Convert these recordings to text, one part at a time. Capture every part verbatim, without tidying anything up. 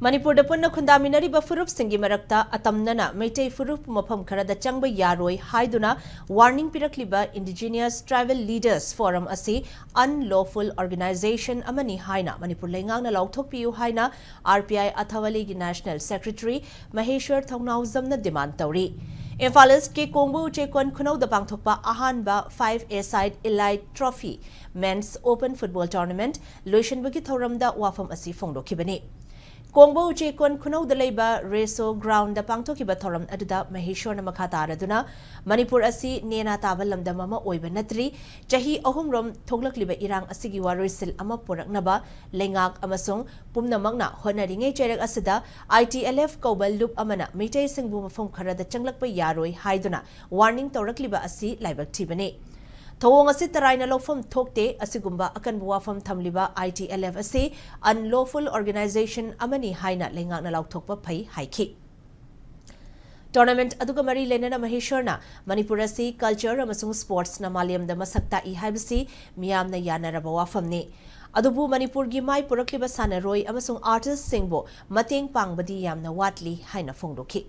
ꯃꯅꯤꯄꯨꯔꯗ ꯄꯨꯟꯅ ꯈꯨꯟꯗꯥꯃꯤꯟꯅꯔꯤꯕ ꯐꯨꯔꯨꯞꯁꯤꯡꯒꯤ ꯃꯔꯛꯇ ꯑꯇꯝꯅꯅ ꯃꯩꯇꯩ ꯐꯨꯔꯨꯞ ꯃꯐꯝ ꯈꯔꯗ ꯆꯪꯕ ꯌꯥꯔꯣꯏ ꯍꯥꯏꯗꯨꯅ ꯋꯥꯔꯅꯤꯡ ꯄꯤꯔꯛꯂꯤꯕ Indigenous Tribal Leaders Forum ꯑꯁꯤ unlawful organization ꯑꯃꯅꯤ ꯍꯥꯏꯅ ꯃꯅꯤꯄꯨꯔ ꯂꯩꯉꯥꯛꯅ ꯂꯥꯎꯊꯣꯛꯄꯤꯌꯨ ꯍꯥꯏꯅ R P I ꯑꯊꯥꯋꯥꯂꯤꯒꯤ National Secretary ꯃꯍꯦꯁ꯭ꯋꯔ ꯊꯧꯅꯥꯎꯖꯝꯅ demand ꯇꯧꯔꯤ꯫ ꯏꯝꯐꯥꯜ East ꯀꯤ ꯀꯣꯡꯕ ꯎꯆꯦꯛꯀꯣꯟ ꯈꯨꯅꯧꯗ ꯄꯥꯡꯊꯣꯛꯄ ꯑꯍꯥꯟꯕ five-a-side Elite Trophy Men's Open Football Tournament ꯂꯣꯏꯁꯤꯟꯕꯒꯤ ꯊꯧꯔꯝꯗ ꯋꯥꯐꯝ ꯑꯁꯤ ꯐꯣꯡꯗꯣꯛꯈꯤꯕꯅꯤ꯫ ꯀꯣꯡꯕ ꯎꯆꯦꯛꯀꯣꯟ ꯈꯨꯅꯧꯗ ꯂꯩꯕ ꯔꯦꯁꯣ ꯒ꯭ꯔꯥꯎꯟꯗ ꯄꯥꯡꯊꯣꯛꯈꯤꯕ ꯊꯧꯔꯝ ꯑꯗꯨꯗ ꯃꯍꯦꯁ꯭ꯋꯔꯅ ꯃꯈꯥ ꯇꯥꯔꯗꯨꯅ, ꯃꯅꯤꯄꯨꯔ ꯑꯁꯤ ꯅꯦꯅꯥ ꯇꯥꯕ ꯂꯝꯗꯝ ꯑꯃ ꯑꯣꯏꯕ ꯅꯠꯇ꯭ꯔꯤ꯫ ꯆꯍꯤ ꯑꯍꯨꯝꯔꯣꯝ ꯊꯣꯛꯂꯛꯂꯤꯕ ꯏꯔꯥꯡ ꯑꯁꯤꯒꯤ ꯋꯥꯔꯣꯏꯁꯤꯜ ꯑꯃ ꯄꯨꯔꯛꯅꯕ ꯂꯩꯉꯥꯛ ꯑꯃꯁꯨꯡ ꯄꯨꯝꯅꯃꯛꯅ ꯍꯣꯠꯅꯔꯤꯉꯩ ꯆꯩꯔꯛ ꯑꯁꯤꯗ I T L F ꯀꯧꯕ ꯂꯨꯞ ꯑꯃꯅ ꯃꯤꯇꯩꯁꯤꯡꯕꯨ ꯃꯐꯝ ꯈꯔꯗ ꯆꯪꯂꯛꯄ ꯌꯥꯔꯣꯏ ꯍꯥꯏꯗꯨꯅ ꯋꯥꯔꯅꯤꯡ ꯇꯧꯔꯛꯂꯤꯕ ꯑꯁꯤ ꯂꯥꯏꯕꯛ ꯊꯤꯕꯅꯤ꯫ ꯊꯧꯑꯣꯡ ꯑꯁꯤ ꯇꯔꯥꯏꯅ ꯂꯧꯐꯝ ꯊꯣꯛꯇꯦ꯫ ꯑꯁꯤꯒꯨꯝꯕ ꯑꯀꯟꯕ ꯋꯥꯐꯝ ꯊꯝꯂꯤꯕ I T L F ꯑꯁꯤ unlawful organization ꯑꯃꯅꯤ ꯍꯥꯏꯅ ꯂꯩꯉꯥꯛꯅ ꯂꯥꯎꯊꯣꯛꯄ ꯐꯩ ꯍꯥꯏꯈꯤ꯫ Tournament ꯑꯗꯨꯒ ꯃꯔꯤ ꯂꯩꯅꯅ ꯃꯍꯦꯁ꯭ꯋꯔꯅ ꯃꯅꯤꯄꯨꯔ ꯑꯁꯤ culture ꯑꯃꯁꯨꯡ sportsꯅ ꯃꯥꯂꯦꯝꯗ ꯃꯁꯛ ꯇꯥꯛꯏ ꯍꯥꯏꯕꯁꯤ ꯃꯤꯌꯥꯝꯅ ꯌꯥꯅꯔꯕ ꯋꯥꯐꯝꯅꯤ꯫ ꯑꯗꯨꯕꯨ ꯃꯅꯤꯄꯨꯔꯒꯤ ꯃꯥꯏ ꯄꯨꯔꯛꯂꯤꯕ ꯁꯥꯟꯅꯔꯣꯏ ꯑꯃꯁꯨꯡ artistꯁꯤꯡꯕꯨ ꯃꯇꯦꯡ ꯄꯥꯡꯕꯗꯤ ꯌꯥꯝꯅ ꯋꯥꯠꯂꯤ ꯍꯥꯏꯅ ꯐꯣꯡꯗꯣꯛꯈꯤ꯫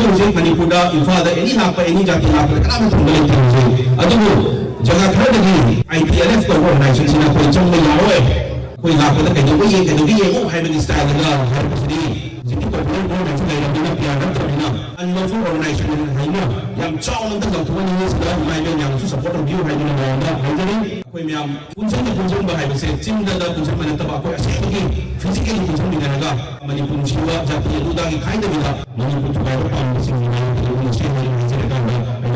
ꯍꯧꯖꯤꯛ ꯃꯅꯤꯄꯨꯔꯗ, ꯏꯝꯐꯥꯜꯗ any ꯂꯥꯛꯄ, any ꯖꯥꯇꯤ ꯂꯥꯛꯄꯗ ꯀꯅꯥꯝꯇ ꯊꯤꯡꯕ ꯂꯩꯇꯦ ꯍꯧꯖꯤꯛ꯫ ꯑꯗꯨꯕꯨ ꯖꯒꯥ ꯈꯔꯗꯗꯤ I T L F ꯀꯧꯕ organizationꯁꯤꯅ ꯑꯩꯈꯣꯏ ꯆꯪꯕ ꯌꯥꯔꯣꯏ, ꯑꯩꯈꯣꯏ ꯂꯥꯛꯄꯗ ꯀꯩꯗꯧꯕ ꯌꯦꯡ-, ꯀꯩꯗꯧꯕ ꯌꯦꯡꯉꯨ ꯍꯥꯏꯕꯒꯤ styleꯗ ꯍꯥꯏꯔꯛꯄꯁꯤꯗꯤ ꯍꯧꯖꯤꯛꯇꯤ popular governmentꯁꯨ ꯂꯩꯔꯕꯅꯤꯅ, P R ꯅꯠꯇ꯭ꯔꯕꯅꯤꯅ unlawful organization ꯍꯥꯏꯅ ꯌꯥꯝ ꯆꯥꯎꯅ ꯑꯝꯇ ꯂꯥꯎꯊꯣꯛꯍꯟꯅꯤꯡꯉꯤ꯫ ꯁꯤꯗ ꯏꯃꯥ ꯏꯕꯦꯟ ꯃꯌꯥꯝꯅꯁꯨ support ꯇꯧꯕꯤꯌꯨ ꯍꯥꯏꯗꯨꯅ ꯃꯌꯥꯝꯗ ꯍꯥꯏꯖꯔꯤ꯫ ꯑꯩꯈꯣꯏ ꯃꯌꯥꯝ ꯄꯨꯟꯁꯤꯟꯗ ꯄꯨꯟꯁꯤꯟꯕ ꯍꯥꯏꯕꯁꯦ ꯆꯤꯟꯗꯗ ꯄꯨꯟꯁꯤꯟꯕ ꯅꯠꯇꯕ, ꯑꯩꯈꯣꯏ ꯑꯁꯦꯡꯕꯒꯤ physically ꯄꯨꯟꯁꯤꯟꯃꯤꯟꯅꯔꯒ ꯃꯅꯤꯄꯨꯔ ꯅꯨꯡꯁꯤꯕ, ꯖꯥꯇꯤ ꯑꯗꯨꯗꯥꯒꯤ ꯈꯥꯏꯗꯕꯤꯗ ꯃꯅꯤꯄꯨꯔ ꯊꯨꯒꯥꯏꯕ ꯄꯥꯝꯕꯁꯤꯡꯒꯤ